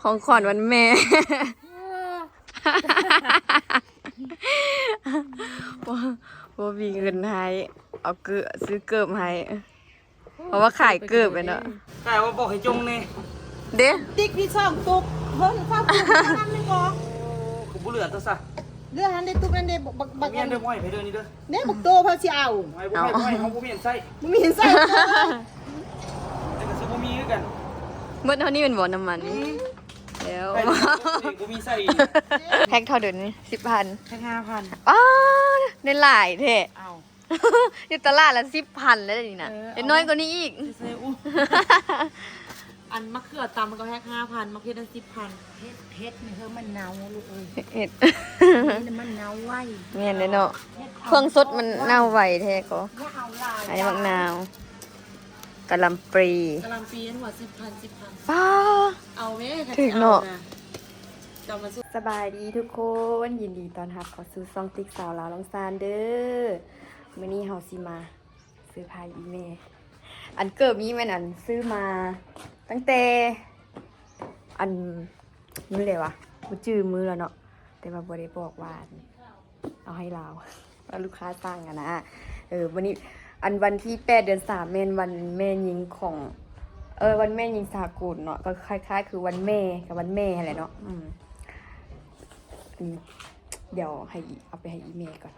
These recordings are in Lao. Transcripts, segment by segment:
ຂອງຂວັນວັນແມ່ ບໍ່ ບໍ່ມີເງິນໃຫ້ ເອົາເກີບ ຊື້ເກີບໃຫ້ ເພາະວ່າຂາຍເກີບແມ່ນເນາະ. ກາຍວ່າບອກໃຫ້ຈົ່ງແດ່ ເດ້ ຕິກມີສອງຕຸກ ເພິ່ນສອງຕຸກນັ້ນແມ່ນບໍ່? ຄືບໍ່ເຫຼືອຕົວຊະ ເຫຼືອຫັ້ນເດ້ ຕຸກນັ້ນເດ້ ບັກ ບັກ ແມ່ນເດີ ບໍ່ໃຫ້ໃຜເດີນີ້ເດີ ແນ່ ບັກໂຕເພິ່ນຊິເອົາ ບໍ່ໃຫ້ ບໍ່ໃຫ້ ເຮົາບໍ່ມີອັນໃຊ້ ບໍ່ມີອັນໃຊ້ ແຕ່ກໍຊິບໍ່ມີຄືກັນ ເບິດເທົ່ານີ້ແມ່ນບໍ່ ນ້ຳມັນນີ້? ອືມ ແລ້ວ ໃຊ້ຕົວເອງບໍ່ມີໃຊ້ອີກ ແພັກເທົ່າໃດນີ້? ສິບພັນ ແພັກຫ້າພັນ ອ້າ ໄດ້ຫຼາຍແທ້ ເອົ້າ ຢູ່ຕະຫຼາດລະສິບພັນແລ້ວນີ້ນະ ເອີ ເຮັດນ້ອຍກວ່ານີ້ອີກ ຊິໃສ່ອຸ ອັນມະເຂືອຕຳມັນກໍແພັກຫ້າພັນ ມະເຂືອນັ້ນສິບພັນ ເຮັດ ເຮັດນີ້ເຮີມັນເນົ່າລູກເອີຍ ເຮັດ ນີ້ມັນເນົ່າໄວ ແມ່ນເດ້ເນາະ ເຄື່ອງສົດມັນເນົ່າໄວແທ້ກໍ ອັນນີ້ໝາກນາວ ກະຫຼ່ຳປີ ກະຫຼ່ຳປີອັນຫົວສິບພັນ ສິບພັນ ປ້າ ເອົາແມ້ ຖືກເນາະ ເອົານະ ຈຳມາ ສະບາຍດີທຸກຄົນ ຍິນດີຕ້ອນຮັບເຂົ້າສູ່ຊ່ອງຕິກສາວລາວລ້ອງຊານເດີ. ມື້ນີ້ເຮົາຊິມາເຊີໄພອີ່ແມ່ ອັນເກີບນີ້ແມ່ນອັນຊື້ມາຕັ້ງແຕ່ ອັນ ມື້ໃດວະ ບໍ່ຈື່ມື້ແລ້ວເນາະ ແຕ່ວ່າບໍ່ໄດ້ບອກວ່າ ເອົາໃຫ້ລາວ ວ່າລູກຄ້າສັ່ງຫັ້ນນະ. ເອີ ມື້ນີ້ ອັນວັນທີແປດ ເດືອນສາມ ແມ່ນວັນແມ່ຍິງຂອງ ເອີ ວັນແມ່ຍິງສາກົນເນາະ ກໍຄ້າຍໆຄືວັນແມ່ກັບວັນແມ່ຫັ້ນແຫຼະເນາະ. ອືມ ອັນນີ້ດຽວໃຫ້ ເອົາໄປໃຫ້ອີ່ແມ່ກ່ອນ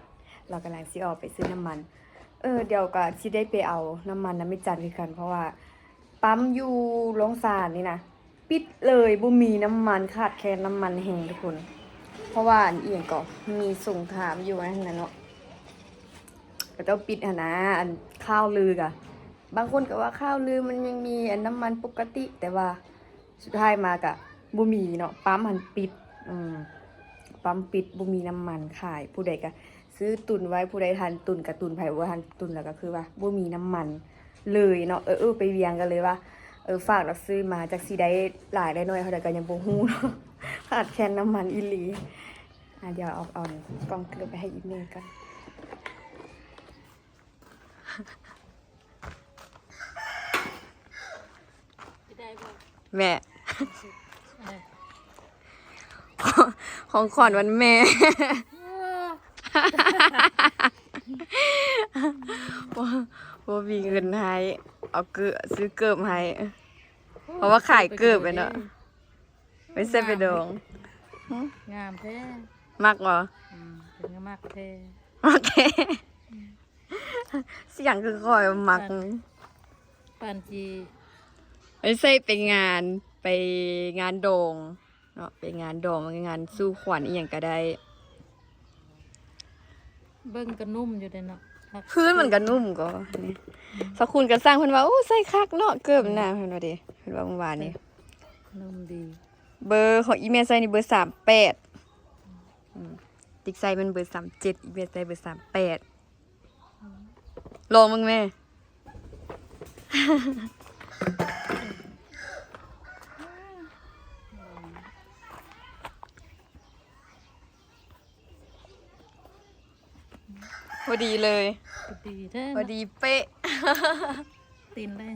ລາວກຳລັງຊິອອກໄປຊື້ນ້ຳມັນ. ເອີ ດຽວກໍຊິໄດ້ໄປເອົານ້ຳມັນນຳແມ່ຈັນຄືກັນ ເພາະວ່າປ້ຳຢູ່ໂລງສານນີ້ນະ ປິດເລີຍ ບໍ່ມີນ້ຳມັນ ຂາດແຄນນ້ຳມັນແຮງທຸກຄົນ ເພາະວ່າອັນອີ່ຫຍັງກໍມີສົງຄາມຢູ່ຫັ້ນນະເນາະ ເຂົາເຈົ້າປິດຫັ້ນນະ. ອັນຂ່າວລືກະ ບາງຄົນກໍວ່າຂ່າວລືມັນຍັງມີອັນນ້ຳມັນປົກກະຕິ ແຕ່ວ່າສຸດທ້າຍມາກະບໍ່ມີເນາະ ປ້ຳຫັ້ນປິດ ອືມ ປ້ຳປິດ ບໍ່ມີນ້ຳມັນຂາຍ ຜູ້ໃດກະຊື້ຕຸນໄວ້ ຜູ້ໃດທັນຕຸນກະຕຸນ ໃຜບໍ່ທັນຕຸນແລ້ວກະຄືວ່າບໍ່ມີນ້ຳມັນ ເລີຍເນາະ. ເອີ ເອີ ໄປວຽງກັນເລີຍວ່າ ເອີ ຝາກລາວຊື້ມາ ຈັກຊິໄດ້ຫຼາຍໄດ້ໜ້ອຍເທົ່າໃດກໍຍັງບໍ່ຮູ້ເນາະ ຂາດແຄນນ້ຳມັນອີ່ຫຼີ. ອ່າ ດຽວເອົາ ເອົາກ່ອງເກືອໄປໃຫ້ອີ່ແມ່ກ່ອນ ໄດ້ບໍ່ ແມ່ ເອີ ຂອງຂວັນວັນແມ່ ບໍ່ ບໍ່ມີເງິນໃຫ້ ເອົາເກີບ ຊື້ເກີບໃຫ້ ເພາະວ່າຂາຍເກີບແມ່ນເນາະ ໄວ້ໃສ່ໄປດອງ. ງາມແທ້ ມັກບໍ່? ອືມ ເປັນງາມມັກແທ້ ມັກແທ້ ອືມ ສຽງຄືຂ້ອຍມັກ ປານ ປານຈີ ໄວ້ໃສ່ໄປງານ ໄປງານດອງເນາະ ໄປງານດອງ ງານສູ່ຂວັນອີ່ຫຍັງກໍໄດ້. ເບິ່ງກໍນຸ້ມຢູ່ເດ້ເນາະ ພື້ນມັນກໍນຸ້ມກໍນີ້ ສາວຄູນກໍສັ່ງ ເພິ່ນວ່າ ໂອ້ ໃສ່ຄັກເນາະ ເກີບນະ ເພິ່ນວ່າເດ້ ເພິ່ນວ່າມື້ວານນີ້ ນຸ້ມດີ. ເບີຂອງອີ່ແມ່ໃສ່ນີ້ເບີສາມແປດ ອືມ ຕິກໃສ່ແມ່ນເບີສາມເຈັດ ອີ່ແມ່ໃສ່ເບີສາມແປດ ອືມ ລອງເບິ່ງແມ່. ພໍດີເລີຍ ພໍດີແທ້ ພໍດີເປະ ຕີນເລີຍ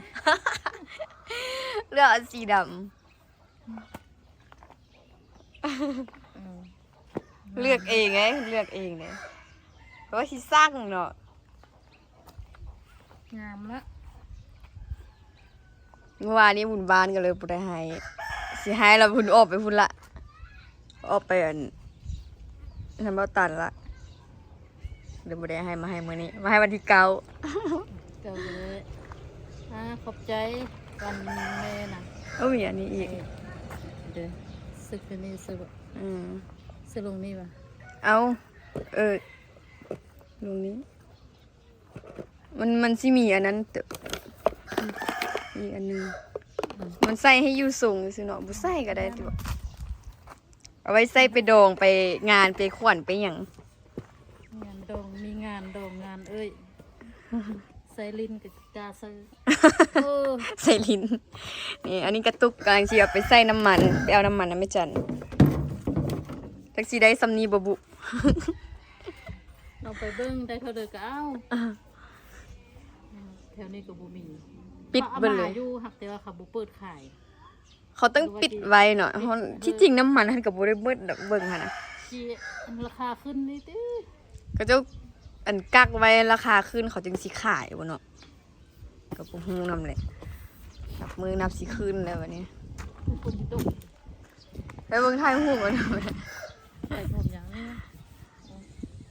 ເລືອກເອົາສີດຳ ອືມ ເລືອກເອງໄງ ເລືອກເອງເດ້ ເພາະວ່າຊິສັ່ງເນາະ. ງາມລະ ມື້ວານນີ້ບຸນບ້ານກໍເລີຍບໍ່ໄດ້ໃຫ້ ຊິໃຫ້ລະພຸ້ນ ອອກໄປພຸ້ນລະ ອອກໄປອັນ ນຳບ່າວຕັນລະ ເລີຍບໍ່ໄດ້ໃຫ້ ມາໃຫ້ມື້ນີ້ ມາໃຫ້ວັນທີເກົ້າ ເກົ້າເລີຍ. ອ່າ ຂອບໃຈ ວັນແມ່ນະ. ໂອ້ ມີອັນນີ້ອີກ ເອີ ເດີ ຊື້ຄືນີ້ ຊື້ ອືມ ຊື້ລົງນີ້ຫວາ? ເອົ້າ ເອີ ລົງນີ້ ມັນ ມັນຊິມີອັນນັ້ນ ອີກອັນໜຶ່ງ ມັນໃສ່ໃຫ້ຢູ່ຊົງຊື່ເນາະ ບໍ່ໃສ່ກໍໄດ້ຕິ ເອົາໄວ້ໃສ່ໄປດອງ ໄປງານ ໄປຂວັນ ໄປຫຍັງ ງານດອງ ມີງານດອງ ງານເອີຍ ໃສ່ຫຼິ້ນກໍກ້າໃສ່ ເອີ ໃສ່ຫຼິ້ນ. ນີ້ ອັນນີ້ກະຕຸກ ກຳລັງຊິເອົາໄປໃສ່ນ້ຳມັນ ໄປເອົານ້ຳມັນນຳແມ່ຈັນ ຈັກຊິໄດ້ສ່ຳນີ້ບໍ່ບຸ. ລອງໄປເບິ່ງ ໄດ້ເທົ່າໃດກໍເອົາ ແຖວນີ້ກໍບໍ່ມີ ປິດເບິດເລີຍ. ເຂົາເອົາມາຢູ່ ຫາກແຕ່ວ່າເຂົາບໍ່ເປີດຂາຍ. ເຂົາຕ້ອງປິດໄວ້ເນາະ. ເຮົາ ທີ່ຈິງນ້ຳມັນຫັ້ນກໍບໍ່ໄດ້ເບິດດອກ ເບິ່ງຫັ້ນນະ. ທີ່ອັນລາຄາຂຶ້ນນີ້ຕິ ເຂົາເຈົ້າອັນກັກໄວ້ລາຄາຂຶ້ນ ເຂົາຈຶ່ງຊິຂາຍບໍ່ເນາະ. ກໍບໍ່ຮູ້ນຳແຫຼະ. ນັບມື້ນັບຊິຂຶ້ນແລ້ວບັດນີ້. ຝົນຊິຕົກ. ໄປເບິ່ງຖ່າຍຮູບກັນ. ຖ່າຍຮູບຫຍັງ?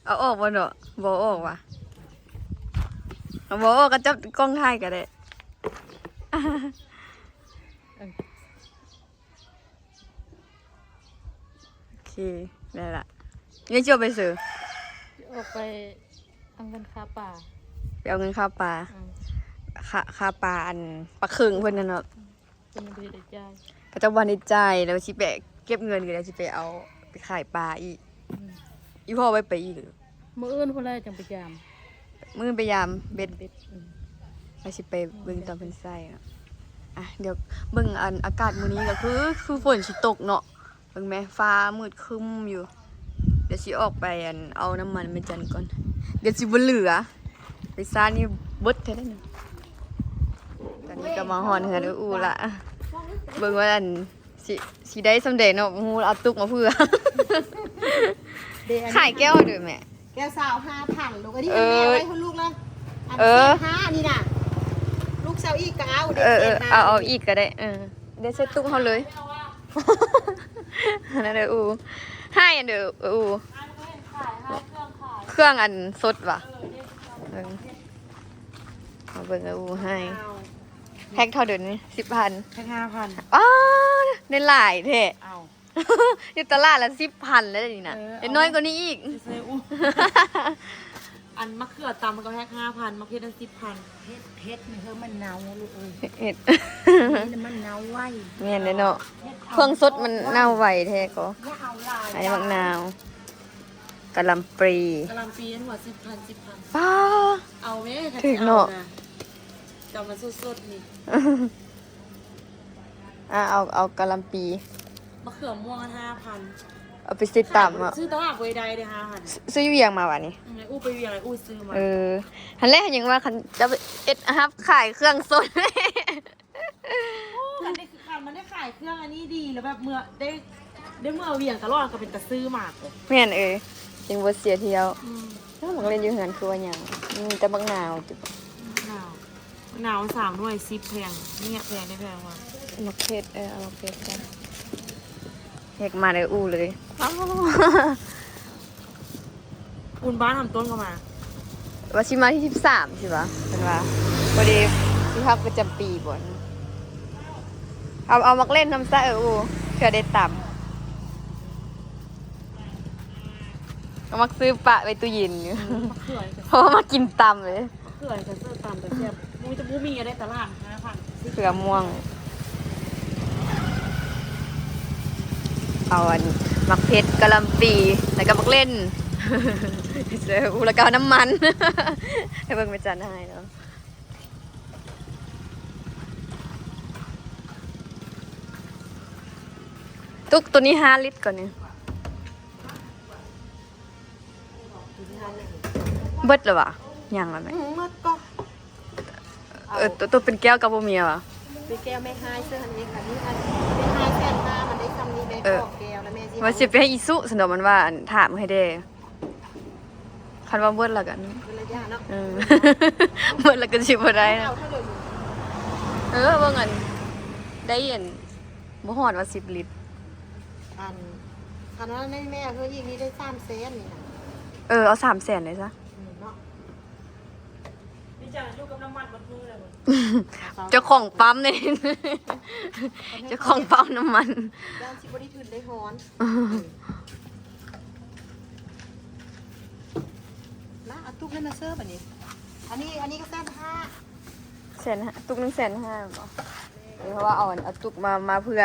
ເອົາອອກບໍ່ເນາະ? ບໍ່ອອກຫວາ? ເອົາບໍ່ອອກກໍຈັບກ້ອງຖ່າຍກໍໄດ້. ໂອເຄ ໄດ້ລະ. ເອີຍ ຊິອອກໄປໃສ? ອອກໄປເອົາເງິນຄ່າປາ. ໄປເອົາເງິນຄ່າປາ. ອືມ ຄ່າ ຄ່າປາ ອັນ ປາເຄິງເພິ່ນນັ້ນເນາະ. ອືມ ເພິ່ນຍັງບໍ່ໄດ້ຈ່າຍ. ເຂົາເຈົ້າບໍ່ໄດ້ຈ່າຍ ແລ້ວຊິໄປເກັບເງິນ ກໍໄດ້ຊິໄປເອົາ ໄປຂາຍປາອີກ. ອືມ ອີ່ພໍ່ໄວ້ໄປອີກ. ມື້ອື່ນພຸ້ນແຫຼະຈັ່ງໄປຢາມ. ມື້ອື່ນໄປຢາມເບັດ. ອືມ ວ່າຊິໄປເບິ່ງຕອນເພິ່ນໃສ່ເນາະ. ອ່ະ ດຽວເບິ່ງອັນອາກາດມື້ນີ້ກໍຄື ຄືຝົນຊິຕົກເນາະ. ເບິ່ງແມະ ຟ້າມືດຄຶ້ມຢູ່. ດຽວຊິອອກໄປອັນເອົານ້ຳມັນແມ່ຈັນກ່ອນ. ດຽວຊິບໍ່ເຫຼືອ. ໄປຊານີ້ເບິດແທ້ເດ້ນີ້. ຕອນນີ້ກໍມາຮອດເຮືອນເອື້ອຍອູ່ລະ. ເບິ່ງວ່າອັນ ຊິ ຊິໄດ້ສ່ຳໃດເນາະ. ບໍ່ຮູ້ ເອົາຕຸກມາເພື່ອ. ເດ້ ອັນນີ້ ຂາຍແກ້ວເດີ້ແມ່. ແກ້ວຊາວຫ້າພັນລູກ. ອັນນີ້ ເອີ ແມ່ໄວ້ໃຫ້ລູກລະ ອັນ ເອີ ສິບຫ້ານີ້ນະ. ລູກຊາວອີກກໍເອົາ. ເອີ ເອີ ເອົາ ເອົາອີກກໍໄດ້. ເອີ ເດ ໃສ່ຕຸກເຮົາເລີຍ. ອັນນັ້ນເດີ້ອູ່ ໃຫ້ອັນເດີ້ອູ່ ເຄື່ອງອັນສົດຫວາ. ເອີ ເບິ່ງເດີ້ອູ່ໃຫ້. ແພັກເທົ່າໃດນີ້? ສິບພັນ. ແພັກຫ້າພັນ. ອ້າ ໄດ້ຫຼາຍແທ້. ເອົາ ຢູ່ຕະຫຼາດລະສິບພັນແລ້ວນີ້ນະ. ເອີ ເອົາ ນ້ອຍກວ່ານີ້ອີກ. ອັນມະເຂືອຕຳມັນກໍແພັກຫ້າພັນ ມະເຂືອນັ້ນສິບພັນ. ເຫັດ ເຫັດນີ້ຄືມັນເນົ່າລູກເອີຍ. ເຫັດ ນີ້ມັນເນົ່າໄວ. ແມ່ນເດ້ເນາະ. ເຫັດ ເຄື່ອງສົດມັນເນົ່າໄວແທ້ກໍ. ອັນນີ້ໝາກນາວ ກະຫຼ່ຳປີ. ກະຫຼ່ຳປີອັນຫົວສິບພັນ ສິບພັນ. ປ້າ ເອົາແມ້ ຖືກເນາະ. ກຳມາສົດໆນີ້. ອ່າ ເອົາ ເອົາກະຫຼ່ຳປີ. ມະເຂືອມ່ວງຫ້າພັນ. ເອົາໄປຊື້ຕຳເນາະ. ຊື້ຕະຫຼາດບໍ່ໄດ້ເດ້ ຫ້າພັນ. ຊື້ຢູ່ວຽງມາຫວານີ້? ອືມ ອູ່ໄປວຽງ ອູ່ຊື້ມາ. ເອີ ຫັ້ນແຫຼະ ຍັງວ່າຄັນຈະເຮັດຮັບຂາຍເຄື່ອງສົດ. ໂອ້ ຄັນໄດ້ ຄັນມັນໄດ້ຂາຍເຄື່ອງອັນນີ້ດີ ແລ້ວແບບເມື່ອ ໄດ້ ໄດ້ເມືອວຽງຕະຫຼອດ ກໍເປັນຕາຊື້ມາກເລີຍ. ແມ່ນ ເອີ ຈຶ່ງບໍ່ເສຍທ່ຽວ. ອືມ ແລ້ວໝາກເລັ່ນຢູ່ເຮືອນຄືວ່າຫຍັງ? ມີແຕ່ໝາກນາວຕິ? ໝາກນາວ ໝາກນາວສາມໜ່ວຍສິບແພງ. ນີ້ແພງ ໄດ້ແພງວ່າ ໝາກເຜັດ. ເອີ ເອົາໝາກເຜັດກ່ອນ. ເຮັດມາໄດ້ອູ່ເລີຍ. ບຸນບ້ານທຳຕົ້ນກໍມາ. ວ່າຊິມາທີສິບສາມຊິຫວາ ເພິ່ນວ່າ ພໍດີຊິຮັບປະຈຳປີບໍ. ເອົາ ເອົາໝາກເລັ່ນນຳຊະ. ເອີ ອູ່ ເພື່ອໄດ້ຕຳ. ກໍມັກຊື້ປະໄວ້ຕູ້ເຢັນຢູ່. ອືມ ມະເຂືອ ເພາະວ່າມາກິນຕຳເລີຍ. ເຂືອ ເຂືອຕຳກໍແຊບ. ບໍ່ ຈະບໍ່ມີໃນຕະຫຼາດ. ເຂືອມ່ວງ ເອົາອັນໝາກເຜັດ ກະຫຼ່ຳປີ ແລ້ວກໍໝາກເລັ່ນ ອູ່ ແລ້ວກໍເອົານ້ຳມັນ. ໃຫ້ເບິ່ງແມ່ຈັນໃຫ້ເນາະ. ຕຸກໂຕນີ້ຫ້າລິດກ່ອນນີ້. ເບິດແລ້ວຫວາ? ຍັງລະແມ່. ອືມ ເບິດກໍ ເອີ ໂຕ ໂຕເປັນແກ້ວກໍບໍ່ມີຫວາ? ເປັນແກ້ວແມ່ຮ້າຍເສື້ອຫັ້ນເອງ. ອັນນີ້ອັນແມ່ຮ້າຍແສນຫ້າ ມັນໄດ້ຊ່ຳນີ້. ແມ່ ເອີ ຂໍແກ້ວລະແມ່ຊິ ວ່າຊິໄປໃຫ້ອີສຸຊັ້ນດອກ. ມັນວ່າ ອັນ ຖາມໃຫ້ແດ່. ຄັນວ່າເບິດລະກັນ ເບິດລະຢ່າເນາະ. ເອີ ເບິດລະກໍຊິບໍ່ໄດ້ນະ. ເອີ ເບິ່ງອັນ ໄດ້ອັນ ບໍ່ຮອດວ່າສິບລິດ. ອັນ ຄັນວ່າໃນແມ່ເຮີອີກນີ້ໄດ້ສາມແສນນີ້ນະ. ເອີ ເອົາສາມແສນເລີຍຊະ. ອືມ ເນາະ. ເຈົ້າຂອງປ້ຳນີ້ ເຈົ້າຂອງປ້ຳນ້ຳມັນ. ຢ້ານຊິບໍ່ໄດ້ທຶນໄດ້ຮອນ. ມາ ເອົາຕຸກນັ້ນມາເສີບ. ອັນນີ້ ອັນນີ້ ອັນນີ້ກໍແສນຫ້າ. ແສນຫ້າ ຕຸກໜຶ່ງແສນຫ້າບໍ? ເພາະວ່າເອົາ ເອົາຕຸກມາ ມາເພື່ອ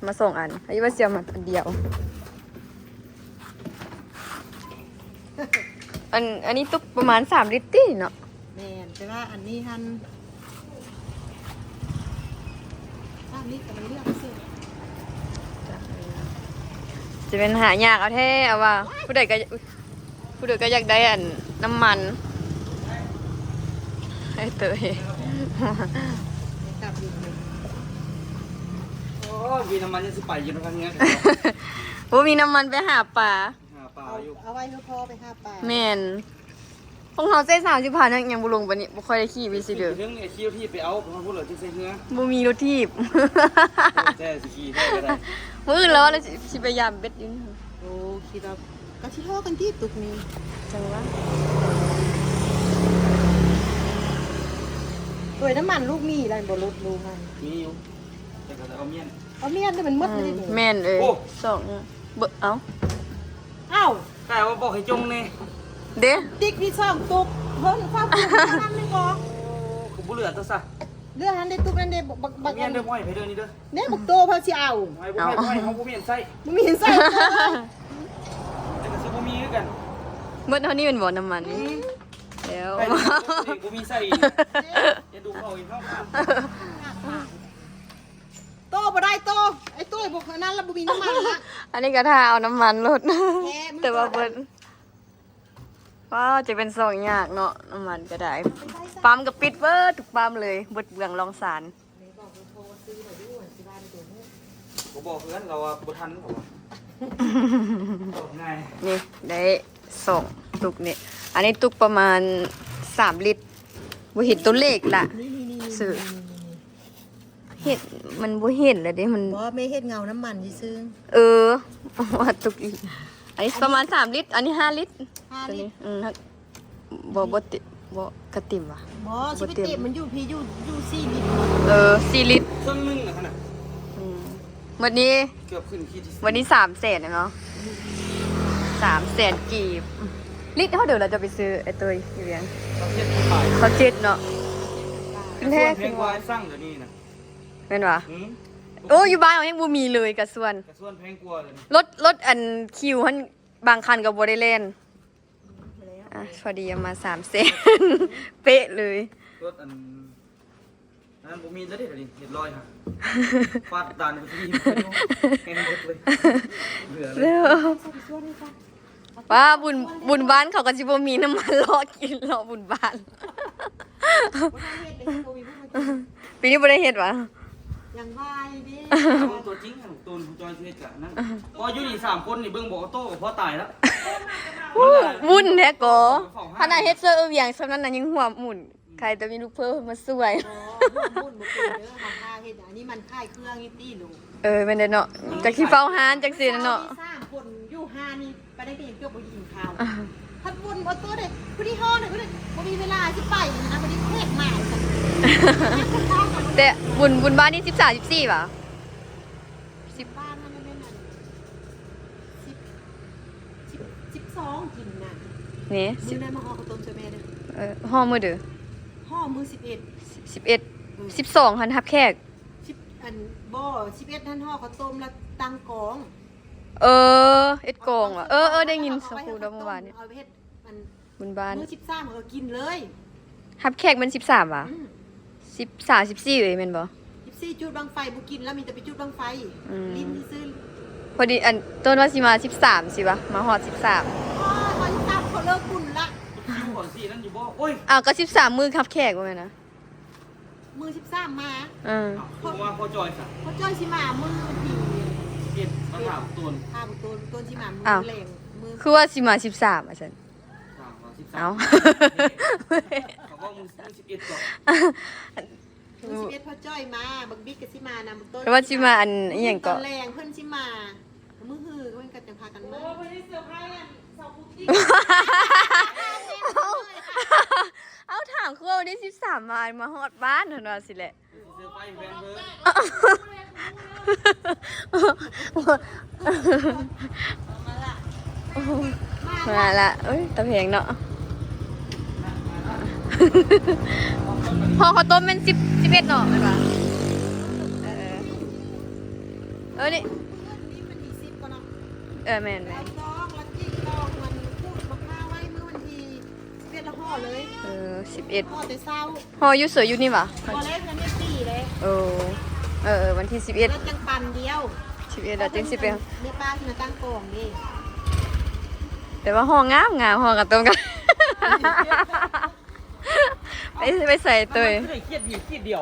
ມາສອງອັນ ອັນນີ້ວ່າຊິເອົາມາອັນດຽວ. ອັນ ອັນນີ້ຕົກປະມານສາມລິດຕິເນາະ. ແມ່ນ ແຕ່ວ່າອັນນີ້ຫັ້ນ ສາມລິດກໍໄດ້ເລື່ອງຊື່. ຈະແມ່ນຫາຍາກເອົາແທ້ ເອົາວ່າ ຜູ້ໃດກໍ ຜູ້ໃດກໍຢາກໄດ້ອັນນ້ຳມັນ ໄອ້ເຕີຍ. ມີນ້ຳມັນຍັງຊິໄປຢູ່ນຳທາງເຮືອນ ບໍ່ມີນ້ຳມັນໄປຫາປາ ຫາປາຢູ່ ເອົາໄວ້ໃຫ້ພໍ່ໄປຫາປາ ແມ່ນ ຂອງເຮົາໃຊ້ສາມສິບພັນ ຍັງ ຍັງບໍ່ລົງປານນີ້ ບໍ່ຄ່ອຍໄດ້ຂີ່ວິຊິເດີ ເທິງນີ້ຂີ່ລົດຖີບໄປເອົາ ເພາະວ່າພຸ້ນລະຈຶ່ງໃຊ້ເຮືອ ບໍ່ມີລົດຖີບ ແທ້ຊິຂີ່ແທ້ກໍໄດ້ ມື້ອື່ນລະວ່າລະຊິ ຊິໄປຢາມເບັດຢູ່ ໂອ້ ຄິດວ່າກໍຊິທໍ່ກັນຕິຕຸກນີ້ ຈັ່ງວ່າ ໂດຍນ້ຳມັນລູກມີແລ້ວບໍ່ລົດລູກຫັ້ນ ມີຢູ່ ແຕ່ກໍຈະເອົາມ້ຽນ ເອົາມ້ຽນແຕ່ມັນໝົດ ອືມ ເລີຍນີ້ ແມ່ນເອີຍ ໂອ້ ສອງ ເບິ່ງ ເອົ້າ ເອົ້າ ກາຍວ່າບອກໃຫ້ຈົ່ງແດ່ ເດ້ ຕິກນີ້ສອງຕຸກ ເພິ່ນເຝົ້າຕຸກນັ້ນນີ້ບໍ່ ໂອ້ ຄືບໍ່ເຫຼືອຕົວຊະ ເຫຼືອຫັ້ນເດ້ ຕຸກນັ້ນເດ້ ບັກ ບັກ ບັກ ແມ່ນເດີ ບໍ່ໃຫ້ໃຜເດີນີ້ເດີ ແນ່ ບັກໂຕເພິ່ນຊິເອົາ ບໍ່ໃຫ້ ບໍ່ໃຫ້ ເອົາ ບໍ່ໃຫ້ ເຮົາບໍ່ມີອັນໃຊ້ ບໍ່ມີອັນໃຊ້ ແຕ່ກໍຊິບໍ່ມີຄືກັນ ໝົດເທົ່ານີ້ແມ່ນບໍ່ ນ້ຳມັນ ອືມ ແລ້ວ ໃຫ້ເຮົາບໍ່ມີໃຊ້ອີກ ຢ່າດູເຂົາອີກເຮົາ ໂຕບໍ່ໄດ້ໂຕ ໄອ້ໂຕບໍ່ ອັນນັ້ນລະບໍ່ມີນ້ຳມັນລະ ອັນນີ້ກໍຖ້າເອົານ້ຳມັນໂລດ ແຕ່ວ່າເບິດ ວ້າວ ຈະເປັນຊ່ອງຍາກເນາະ ນ້ຳມັນກໍໄດ້ ປ້ຳກໍປິດເບິດທຸກປ້ຳເລີຍ ເບິດເບືອງລອງສານ ບໍ່ບອກເພື່ອນ ລາວວ່າບໍ່ທັນ ເຂົາວ່າ ບອກງ່າຍ ນີ້ໄດ້ສອງຕຸກນີ້ ອັນນີ້ຕຸກປະມານສາມລິດ ບໍ່ເຫັນຕົວເລກລະ ນີ້ໆໆ ຊື່ ນີ້ໆໆ ເຮັດ ມັນບໍ່ເຫັນແລ້ວເດ້ ມັນ ບໍ່ ແມ່ເຮັດເງົານ້ຳມັນຊື່ໆ ເອີ ວ່າຕຸກອີກ ອັນນີ້ປະມານສາມລິດ ອັນນີ້ຫ້າລິດ ຫ້າລິດ ອືມ ບໍ່ ບໍ່ຕິ ບໍ່ກະຕິມຫວາ ບໍ່ຊິໄປເຕັມ ມັນຢູ່ພີ້ ຢູ່ ຢູ່ສີ່ລິດ ເອີ ສີ່ລິດ ເຄິ່ງໜຶ່ງນະ ອືມ ໝົດນີ້ ເກືອບຂຶ້ນຂີດ ໝົດນີ້ສາມແສນແລ້ວເນາະ ສາມແສນກີບ ລິດເທົ່າເດີ ລະຈະໄປຊື້ໄອ້ໂຕຍຢູ່ວຽງ ຊາວເຈັດ ຊາວເຈັດເນາະ ຂຶ້ນແທ້ ແພງກວ່າ ຂຶ້ນວ່າ ສັ່ງດຽວນີ້ນະ ແມ່ນຫວາ ອືມ ໂອ້ ຢູ່ບ້ານເຮົາຍັງບໍ່ມີເລີຍກະຊວນ ກະຊວນແພງກວ່າເລີຍ ລົດ ລົດອັນຄິວຫັ້ນ ບາງຄັນກໍບໍ່ໄດ້ແລ່ນ ອ່ະ ພໍດີເອົາມາສາມແສນ ເປະເລີຍ ລົດອັນນັ້ນບໍ່ມີແລ້ວເດ້ ດຽວນີ້ເຮັດລອຍຫາ ຟາດດານໄປທີ່ແຮງເບິດເລີຍ ເຫຼືອເລີຍ ວ່າບຸນ ບຸນບ້ານເຂົາກໍຊິບໍ່ມີນ້ຳມັນເລາະກິນເລາະບຸນບ້ານ ບໍ່ໄດ້ເຮັດເດ້ ບໍ່ມີຜູ້ມາກິນ ປີນີ້ບໍ່ໄດ້ເຮັດຫວາ ຍັງວ່າຢູ່ເດ້ ຕົວຈິງຫັ້ນ ຕົວຂອງຈອຍຊິເຮັດກະນັ້ນ ພໍຢູ່ນີ້ສາມຄົນນີ້ເບິ່ງບໍ່ ໂຕກໍພໍຕາຍລະ ວຸ້ນແທ້ກໍ ຂະໜາດເຮັດເຊີເອີວຽງຊ່ຳນັ້ນນະຍັງຫົວໝຸນ ໃຄແຕ່ມີລູກເພີ່ມມາຊ່ວຍ ບໍ່ ໝຸນບໍ່ເປັນເດີ ເຮົາຖ້າເຮັດ ອັນນີ້ມັນຂາຍເຄື່ອງຢູ່ຕິລູກ ເອີ ແມ່ນແຫຼະເນາະ ຈັກຊິເຝົ້າຮ້ານຈັກຊີ້ນະເນາະ ສາມຄົນຢູ່ຮ້ານນີ້ ປານໃດກໍຍັງເກືອບບໍ່ໄດ້ກິນເຂົ້າ ພັດວຸ້ນບໍ່ຕົວໃດ ຜູ້ນີ້ຮ້ອນ ຜູ້ນີ້ບໍ່ມີເວລາຊິໄປນະ ບັດນີ້ແຂກມາ ແຕ່ບຸນ ບຸນບ້ານນີ້ສິບສາມ ສິບສີ່ຫວາ ສິບ ບ້ານຫັ້ນແມ່ນອັນ ສິບ ສິບ ສິບສອງກິນນະ ນີ້ ມື້ນັ້ນມາຫໍ່ເຂົ້າຕົ້ມຊ່ວຍແມ່ເດີ ເອີ ຫໍ່ມື້ໃດ ຫໍ່ມື້ສິບເອັດ ສິບເອັດ ອືມ ສິບສອງຫັ້ນຮັບແຂກ ສິບ ອັນ ບໍ່ ສິບເອັດຫັ້ນຫໍ່ເຂົ້າຕົ້ມແລ້ວຕັ້ງກອງ ເອີ ເຮັດກອງຫວາ ເອີ ເອີ ໄດ້ຍິນສະຄູດອກມື້ວານນີ້ ເອົາໄປເຮັດ ອັນ ບຸນບ້ານ ມື້ສິບສາມເຮົາກໍກິນເລີຍ ຮັບແຂກແມ່ນສິບສາມຫວາ ອືມ ສິບສາມ ສິບສີ່ເອີຍແມ່ນບໍ່ ສິບສີ່ ຈູດບັ້ງໄຟ ບໍ່ກິນແລ້ວ ມີແຕ່ໄປຈູດບັ້ງໄຟ ອືມ ຫຼິ້ນຊື່ໆ ພໍດີ ອັນ ຕົ້ນວ່າຊິມາສິບສາມຊິຫວາ ມາຮອດສິບສາມ ອໍ ມາສິບສາມເຂົາເລີກບຸນລະ ຄິວເຂົາຊິນັ້ນຢູ່ບໍ່ ໂອ້ຍ ອ້າວ ກໍສິບສາມມື້ຮັບແຂກບໍ່ແມ່ນນະ ມື້ສິບສາມມາ ເອີ ເພາະວ່າພໍ່ຈ້ອຍຊະ ພໍ່ຈ້ອຍຊິມາມື້ວັນທີສິບເອັດ ມາຖາມໂຕນ ຖາມໂຕນ ໂຕນຊິມາມື້ແລງ ມື້ ຄືວ່າຊິມາສິບສາມວ່າຊັ້ນ ຖາມວ່າສິບສາມ ເອົ້າ ເຂົາເວົ້າມື້ ມື້ສິບເອັດກໍ ມື້ສິບເອັດພໍ່ຈ້ອຍມາ ບັກບິກກໍຊິມານຳ ໂຕນ ແຕ່ວ່າຊິມາອັນອີ່ຫຍັງກໍ ຕອນແລງເພິ່ນຊິມາ ມື້ຮືເພິ່ນກໍຈະພາກັນມາ ໂອ້ ບໍ່ໄດ້ເຊີໄພອັນສາວປຸກຕິກ ເອົາ ຖາມຄືວ່າວັນທີສິບສາມມາ ມາຮອດບ້ານຫັ້ນວ່າຊີ້ແຫຼະ ມາລະ ເອີຍ ຕາແພງເນາະ ຫໍ່ເຂົ້າຕົ້ມແມ່ນສິບ ສິບເອັດເນາະ ແມ່ນບໍ່ ເອີ ເອີ ນີ້ ເອີ ແມ່ນໆ ເອີ ສິບເອັດ ຫໍ່ເລີຍ ເອີ ສິບເອັດ ຫໍ່ແຕ່ເຊົ້າ ຫໍ່ຢູ່ສວຍຢູ່ນີ້ຫວາ ບໍ່ແລ້ວ ເດືອນນີ້ປີເດ້ ໂອ້ ເອີໆ ວັນທີສິບເອັດ ແລ້ວຈັ່ງປັນດຽວ ສິບເອັດ ແລ້ວຈຶ່ງຊິໄປ ແມ່ປ້າຊິມາຕັ້ງກອງເດ້ ແຕ່ວ່າຫໍ່ງາມໆ ຫໍ່ກັນຕົງກັນ ໄປ ໄປໃສ່ຕົວ ມັນຄືໄດ້ຂີດດີຂີດດຽວ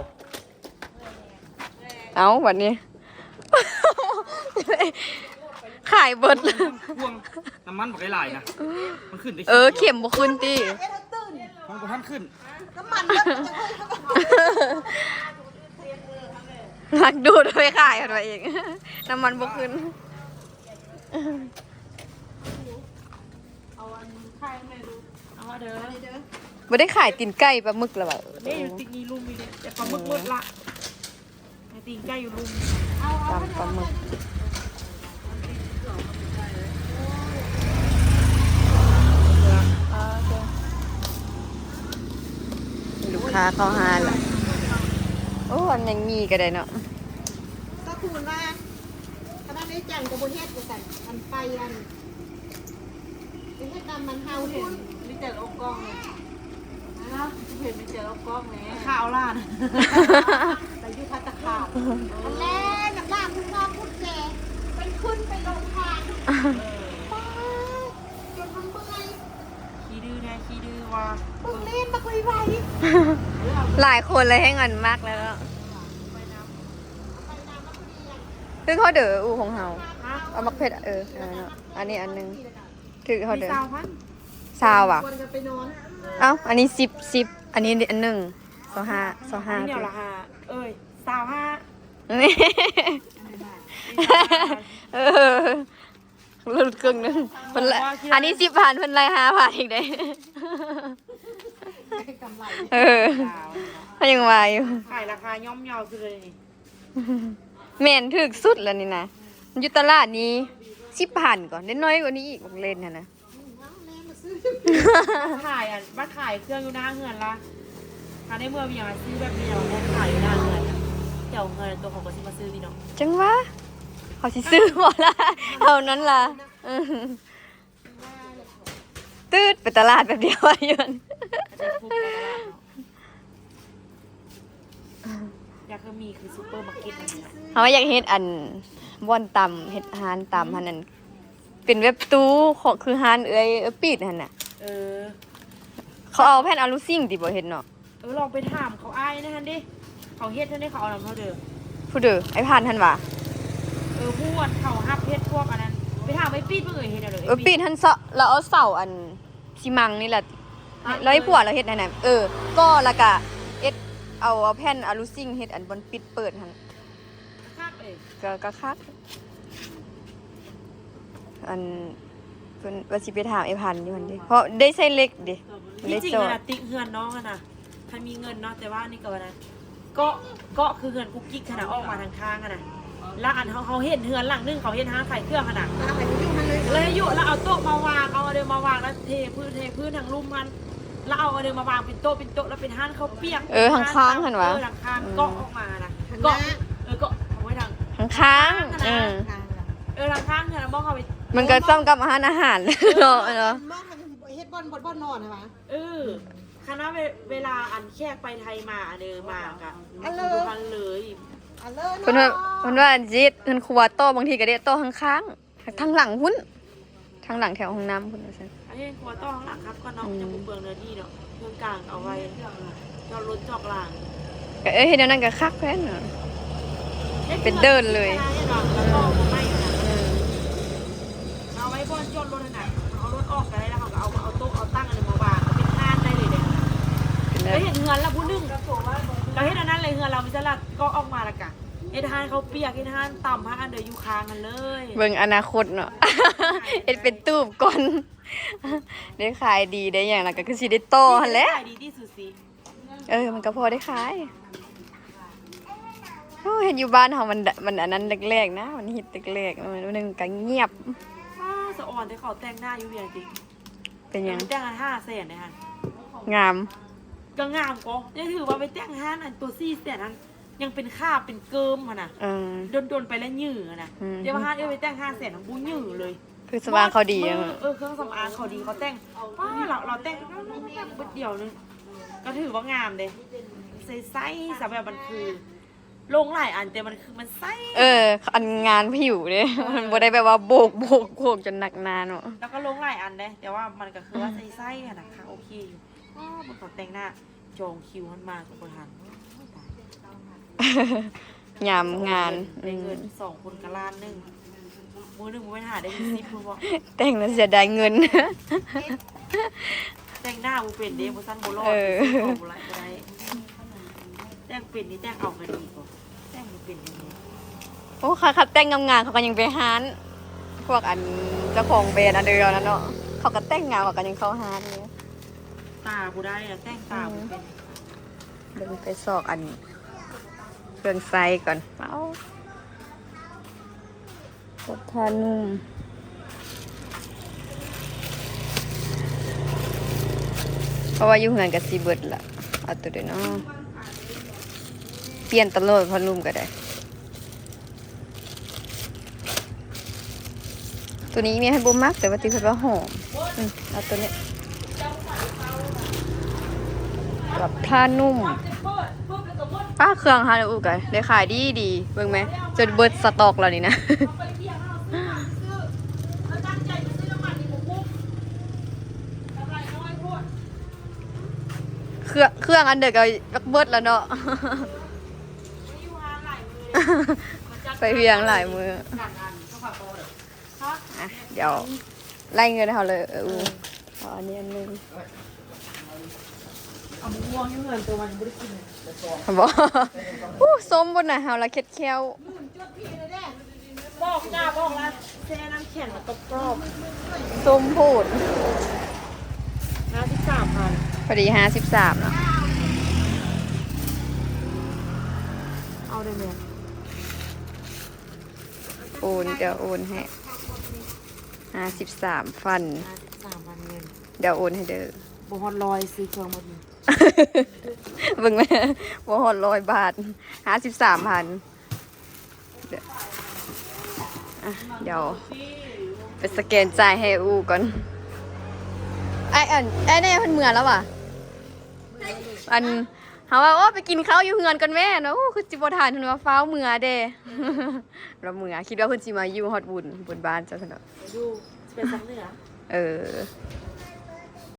ເອົ້າ ບັດນີ້ ຂາຍເບິດ ພວງນ້ຳມັນບໍ່ໄດ້ຫຼາຍນະ ມັນຂຶ້ນໄປ ເອີ ເຂັມບໍ່ຂຶ້ນຕິ ມັນບໍ່ທັນຂຶ້ນ ນ້ຳມັນເບິດ ລັກດູດໄປຂາຍເພິ່ນວ່າອີກ ນ້ຳມັນບໍ່ຂຶ້ນ. ເອົາອັນໄຂ່ມາໃຫ້ລູກ ເອົາເດີ ບໍ່ໄດ້ຂາຍຕີນໄກ່ປາໝຶກລະຫວາ ເດ້ຢູ່ຕິດນີ້ລຸ່ມນີ້ເດ້ ແຕ່ປາໝຶກໝົດລະ ໃຫ້ຕີນໄກ່ຢູ່ລຸ່ມ ຕຳປາໝຶກ ລູກຄ້າເຂົ້າຮ້ານລະ ໂອ້ ອັນແມງໝີ່ກໍໄດ້ເນາະ ສະຄູນວ່າ ຂະໜາດໃນຈັນກໍບໍ່ເຮັດວ່າຊັ້ນ ອັນໄປອັນ ໄປເຮັດນຳມັນເຮົາພຸ້ນ ມີແຕ່ອອກກ້ອງເລີຍ ເຫັນມີແຕ່ອອກກ້ອງແດ່ ຂ້າວລ້ານ ໄປຢູ່ພັດຕາຄາມ ອັນແລະ ນັກລ່າພຸ້ນນອກພຸ້ນແກ ໄປຂຶ້ນໄປລົງທາງ ເອີ ໄປ ຈົນມັນເມື່ອຍ ຂີ້ດື້ແທ້ ຂີ້ດື້ວ່າ ເບິ່ງເລນບັກໄວໆ ຫຼາຍຄົນເລີຍ ແຮງອັນມັກແລ້ວເນາະ ຖືກເຮົາເດີ ອູຂອງເຮົາ ເອົາໝາກເຜັດ ເອີ ເອົາເນາະ ອັນນີ້ອັນໜຶ່ງ ຖືກເຮົາເດີ ຊາວພັນ ຊາວຫວາ ເອົ້າ ອັນນີ້ສິບ ສິບ ອັນນີ້ອັນໜຶ່ງ ຊາວຫ້າ ຊາວຫ້າ ອັນນີ້ແນວລະຫ້າ ເອີຍ ຊາວຫ້າ ເອີ ຫຼຸດເຄິ່ງໜຶ່ງ ເພິ່ນລະ ອັນນີ້ສິບພັນ ເພິ່ນໄລ່ຫ້າພັນອີກເດ້ ເອີ ເຮົາຍັງວ່າຢູ່ ຂາຍລາຄາຍ່ອມເຍົາສຸດເລີຍນີ້ ແມ່ນ ຖືກສຸດລະນີ້ນະ ຢູ່ຕະຫຼາດນີ້ສິບພັນ ກ່ອນ ໄດ້ໜ້ອຍກວ່ານີ້ອີກ ບັກເລນຫັ້ນນະ ຂາຍອັນ ມາຂາຍເຄື່ອງຢູ່ໜ້າເຮືອນລະ ຖ້າໄດ້ເມືອວຽງ ຊື້ແບບນີ້ລະ ມາຂາຍຢູ່ໜ້າເຮືອນ ແຖວເຮືອນໂຕເຂົາກໍຊິມາຊື້ນີ້ເນາະ ຈັ່ງວ່າ ເຂົາຊິຊື້ບໍ່ລະ ເທົ່ານັ້ນລະ ເອີ ຕືດໄປຕະຫຼາດແປັບດຽວຢູ່ຫັ້ນ ຢາກຄືມີຄືຊຸບເປີມາເກັດຫັ້ນນະ ເຮົາຢາກເຮັດອັນບ່ອນຕຳ ເຮັດຮ້ານຕຳຫັ້ນນັ້ນ ເປັນແບບຕູ້ ເຂາະຄືຮ້ານເອື້ອຍ ເອື້ອຍປີດຫັ້ນນະ ເອີ ເຂົາເອົາແຜ່ນອາລູຊິງຕິ ບໍ່ເຮັດເນາະ ເອີ ລອງໄປຖາມເຂົາ ອ້າຍນັ້ນຫັ້ນເດ້ ເຂົາເຮັດຫັ້ນເດ້ ເຂົາເອົານຳເຮົາເດີ ຜູ້ເດີ ອ້າຍພັນຫັ້ນຫວາ ເອີ ຜູ້ອັນເຂົາຮັບເຮັດພວກອັນນັ້ນ ໄປຖາມອ້າຍປີດເບິ່ງ ເອີ ເຮັດແນວໃດ ເອີ ປີດຫັ້ນເຊາະ ລາວເອົາເສົາອັນ ຊີມັງນີ້ລະ ຕັດເລີຍ ລາວໃຫ້ຜົວລາວເຮັດຫັ້ນນະ ເອີ ກໍລະກະເຮັດ ເອົາ ເອົາແຜ່ນອາລູຊິງເຮັດອັນບ່ອນປິດເປີດຫັ້ນ ຄັກເອີຍ ກໍ ກໍຄັກ ອັນ ເພິ່ນວ່າຊິໄປຖາມອ້າຍພັນຢູ່ຫັ້ນເດ້ ເພາະໄດ້ໃຊ້ເຫຼັກເດ້ ທີ່ຈິງຫັ້ນນະ ຕິກເຮືອນນ້ອງຫັ້ນນະ ຄັນມີເງິນເນາະ ແຕ່ວ່າອັນນີ້ກໍວ່ານະ ເກາະ ເກາະຄືເຮືອນກຸກກິກຫັ້ນນະ ອອກມາທາງຂ້າງຫັ້ນນະ ລະອັນເຮົາ ເຮົາເຫັນເຮືອນຫຼັງໜຶ່ງ ເຂົາເຮັດຮ້ານຂາຍເຄື່ອງຫັ້ນນະ ລະໃຫ້ຢູ່ຫັ້ນເລີຍ ລະໃຫ້ຢູ່ ລະເອົາໂຕະມາວາງ ເອົາອັນເດີມາວາງ ລະເທພື້ນ ເທພື້ນທັງລຸ່ມຫັ້ນ ລະເອົາອັນເດີມາວາງເປັນໂຕະ ເປັນໂຕະ ລະເປັນຮ້ານເຂົ້າປຽກ ເອີ ທາງຂ້າງຫັ້ນຫວາ ເອີ ທາງຂ້າງ ເກາະອອກມາຫັ້ນນະ ເກາະ ເອີ ເກາະເອົາໄວ້ທາງ ທາງຂ້າງ ທາງຂ້າງຫັ້ນນະ ເອີ ທາງຂ້າງຫັ້ນນະ ມອງເຂົ້າໄປ ມັນກໍສ່ຳກັບຮ້ານອາຫານເນາະ ເນາະ ເຮັດບ່ອນ ບ່ອນນອນຫັ້ນຫວາ ເອີ ຄັນວ່າເວ ເວລາອັນແຂກໄປໄທມາ ອັນເດີມາກະ ອັນເລີ ຢູ່ຫັ້ນເລີຍ ອັນເລີ ເພິ່ນວ່າ ເນາະ ເພິ່ນວ່າອັນຊິເຮັດເຮືອນຄົວຕໍ່ ບາງທີກໍໄດ້ຕໍ່ທາງຂ້າງ ທາງຫຼັງພຸ້ນ ທາງຫຼັງແຖວຫ້ອງນ້ຳພຸ້ນວ່າຊັ້ນ ອັນເຮືອນຄົວຕໍ່ທາງຫຼັງຄັກກວ່າເນາະ ອືມ ມັນຍັງບໍ່ເປືອງເນື້ອທີ່ເນາະ ເຄື່ອງກາງເອົາໄວ້ຈອດລົດຈອດລາ ກໍ ເອີ ເຮັດແນວນັ້ນກໍຄັກແທ້ເນາະ ເປັນເດີ່ນເລີຍ ເຮັດເຮືອນ ເອີ ເອົາໄວ້ບ່ອນຈອດລົດຫັ້ນນະ ເຮົາເອົາລົດອອກກໍໄດ້ ລະເຮົາກໍເອົາ ເອົາໂຕະເອົາຕັ່ງອັນນັ້ນມາວາງ ກໍເປັນຮ້ານໄດ້ເລີຍເດ້ ເປັນເດີ່ນ ໄດ້ເຮັດເຮືອນລະຜູ້ໜຶ່ງ ກໍເຮັດອັນນັ້ນເລີຍ ເຮືອນລາວມີແຕ່ລະກໍອອກມາລະກະ ເຮັດຮ້ານເຂົ້າປຽກ ເຮັດຮ້ານຕຳ ຮ້ານອັນເດີຢູ່ຂ້າງຫັ້ນເລີຍ ເບິ່ງອະນາຄົດເນາະ ເຮັດເປັນຕູບກ່ອນ ໄດ້ຂາຍດີໄດ້ຫຍັງລະກໍຄືຊິໄດ້ຕໍ່ຫັ້ນແຫຼະ ຂາຍດີທີ່ສຸດຊິ ເອີ ມັນກໍພໍໄດ້ຂາຍ ໂອ້ ເຮັດຢູ່ບ້ານເຮົາມັນ ມັນອັນນັ້ນແລກໆນະ ມັນຮິດແລກໆ ມັນໜຶ່ງກໍງຽບ ອ້າ ສະອອນແຕ່ເຂົາແຕ່ງໜ້າຢູ່ວຽງຕິ ເປັນຫຍັງ ແຕ່ງອັນຫ້າແສນເດ້ຫັ້ນ ງາມ ກໍງາມກໍ ຍັງຖືວ່າໄປແຕ່ງຮ້ານອັນໂຕສີ່ແສນຫັ້ນ ຍັງເປັນຂາເປັນເກີມຫັ້ນນະ ເອີ ດົນໆໄປລະຫຍື່ຫັ້ນນະ ອືມ ແຕ່ວ່າຮ້ານເອື້ອຍໄປແຕ່ງຫ້າແສນຫັ້ນບໍ່ຫຍື່ເລີຍ ເຄື່ອງສຳອາງເຂົາດີ ເອີ ເອີ ເຄື່ອງສຳອາງເຂົາດີ ເຂົາແຕ່ງ ປ້າ ລາວ ລາວແຕ່ງແປັບດຽວໜຶ່ງ ກໍຖືວ່າງາມເດ້ ໃສໆ ສະແບບມັນຄື ລົງຫຼາຍອັນ ແຕ່ມັນຄືມັນໃສ ເອີ ອັນງານຜິວເດ້ ເອີ ມັນບໍ່ໄດ້ແບບວ່າໂບກ ໂບກ ໂບກຈົນໜັກໜາເນາະ ລາວກໍລົງຫຼາຍອັນເດ້ ແຕ່ວ່າມັນກໍຄືວ່າ ອືມ ໃສໆຫັ້ນນະ ຄັກໂອເຄຢູ່ ອ້າ ເບິ່ງເຂົາແຕ່ງໜ້າ ຈອງຄິວຫັ້ນມາກໍບໍ່ທັນ ໂອ້ຍ ຕາຍ ຍາມງານ ໄດ້ເງິນ ອືມ ສອງຄົນກໍລ້ານໜຶ່ງ ມື້ໜຶ່ງບໍ່ແມ່ນຫາໄດ້ເປັນສິບພຸ້ນບໍ? ແຕ່ງແລ້ວເສຍດາຍເງິນ ແຕ່ງໜ້າບໍ່ເປັນເດ້ ບໍ່ຊັ້ນບໍ່ຫຼອດ ເອີ ຊື້ຂອງບໍ່ໄດ້ ບໍ່ໄດ້ ແຕ່ງເປັນນີ້ແຕ່ງເອົາກະດີກວ່າ ແຕ່ງບໍ່ເປັນເດ້. ໂອ້ ຄັນ ຄັນແຕ່ງງາມໆ ເຂົາກໍຍັງໄປຮ້ານ ພວກອັນເຈົ້າຂອງແບຣນອັນເດີນນັ້ນເນາະ ເຂົາກໍແຕ່ງງາມ ເຂົາກໍຍັງເຂົ້າຮ້ານຢູ່. ຕາບໍ່ໄດ້ລະ ແຕ່ງຕາບໍ່ເປັນ. ອືມ ເບິ່ງໄປຊອກອັນເຄື່ອງໃຊ້ກ່ອນ. ເອົາ ກັບຜ້ານຸ່ມ ເພາະວ່າຢູ່ເຮືອນກໍຊິເບິດລະ. ເອົາໂຕໃດເນາະ? ປ່ຽນຕະຫຼອດ ຜ້ານຸ່ມກໍໄດ້. ໂຕນີ້ແມ່ເພິ່ນບໍ່ມັກ ແຕ່ວ່າຕິເພິ່ນວ່າຫອມ. ອືມ ເອົາໂຕນີ້ ກັບຜ້ານຸ່ມ. ປ້າ ເຄື່ອງເຮົານີ້ ອູກະ ໄດ້ຂາຍດີໆ ເບິ່ງແມ ຈົນເບິດສະຕັອກແລ້ວນີ້ນະ. ເຄື່ອງ ເຄື່ອງອັນເດີກໍເບິດແລ້ວເນາະ. ໄປວຽງຫຼາຍມື້. ອ່ະ ດຽວໄລ່ເງິນເຮົາເລີຍ. ເອີ ເອົາອັນນີ້ອັນໜຶ່ງ. ເອົາໝາກມ່ວງຢູ່ເຮືອນ ແຕ່ວ່າຍັງບໍ່ໄດ້ກິນເລີຍ. ບໍ່ ອູ້ ສົ້ມພຸ້ນນະ ເຮົາລະເຄັດແຄ້ວ. ບອກຈ້າ ບອກລະ ແຊ່ນ້ຳແຂງລະກອບໆ. ສົ້ມໂພດ. ຫ້າສິບສາມພັນ ພໍດີຫ້າສິບສາມເນາະ. ເອົາໄດ້ແມ່. ໂອນ ດຽວໂອນໃຫ້ ຫ້າສິບສາມພັນ. ຫ້າສິບສາມພັນເງິນ ດຽວໂອນໃຫ້ເດີ. ບໍ່ຮອດຮ້ອຍ ຊື້ເຄື່ອງໝົດນີ້. ເບິ່ງແມ່ ບໍ່ຮອດຮ້ອຍບາດ ຫ້າສິບສາມພັນ. ອ່ະ ດຽວໄປສະແກນຈ່າຍໃຫ້ອູ່ກ່ອນ. ອ້າຍ ອັນ ອ້າຍແນ່ເພິ່ນເມືອແລ້ວຫວາ? ອັນ ເຮົາວ່າ ໂອ້ ໄປກິນເຂົ້າຢູ່ເຮືອນກ່ອນແມ່ເນາະ. ໂອ້ ຄືຊິບໍ່ທັນ ເພິ່ນວ່າຟ້າວເມືອເດ້. ລາວເມືອ ຄິດວ່າເພິ່ນຊິມາຢູ່ຮອດບຸນ ບຸນບ້ານເຈົ້າຊັ້ນເນາະ. ຢູ່ ຊິໄປທາງເໜືອ. ເອີ.